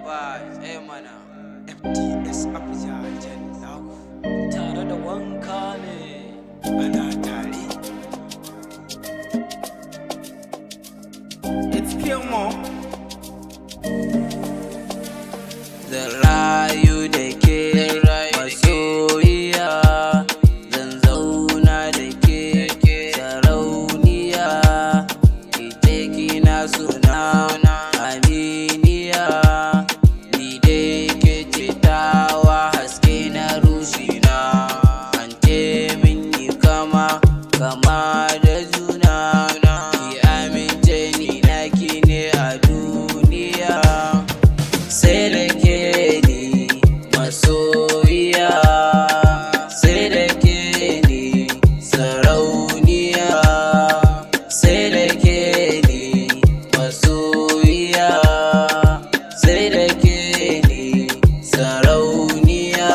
Vibes, eh mana. FTS Abuja naku. Tare da wanka ne. Ana tare. It's Kilmo. Zan rayu da ke masoyiya, zan zauna da ke sarauniya, ki ce kina suna aminiya, ni dai ke ce tawa haske na rushina, an ce min yi kama kama da juna, ki amince ni naki ne a duniya. Sai da ke ni masoyiya, sai da ke ni sarauniya, sai da ke ni masoyiya, sai da ke ni sarauniya.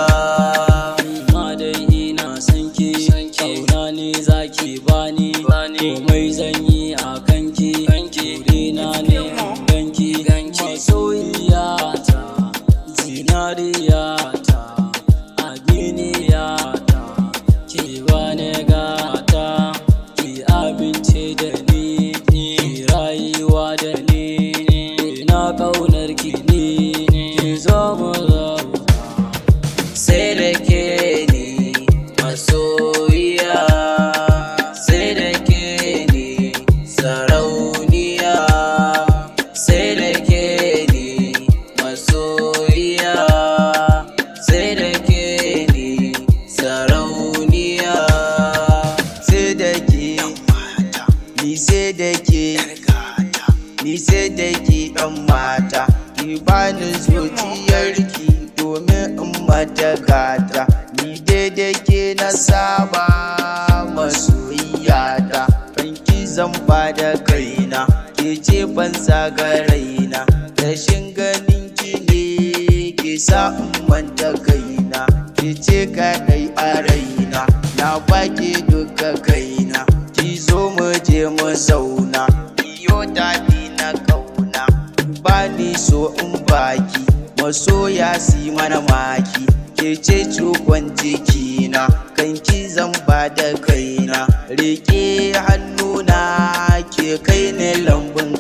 Ma dai ina son ki, kauna ne zaki bani, komai zan yi a kanki, burina ne in ganki, masoyiyata, zinariyata, aminiyata, ki bani gata, ki amince da ni, ki rayuwa da ni, ina kaunar ki ni, ki zo mu zauna. Sai da ke ni masoyiya, sai da ke ni sarauniya, sai da ke ni masoyiya, sai da ke ni sarauniya. Sai da ke Mata. Ni sai da ke Gata. Ni sai da ke ɗan mata, ki bani zuciyarki domin in mata gata. Ni daidai ke na saba, masoyiyata, kanki zan bada kaina, ke ce ban ga raina. Rashin ganin ki ne ke sa in manta kaina, ke ce kaɗai a raina, na baki duka kaina. Ki zo mu je mu zauna, iyo daɗi na kauna, ba ni so in baki, masoya si mana maki. Ke ce cukon jikina, kanki zan ba da kaina, rike hannuna ke kai ne lambun.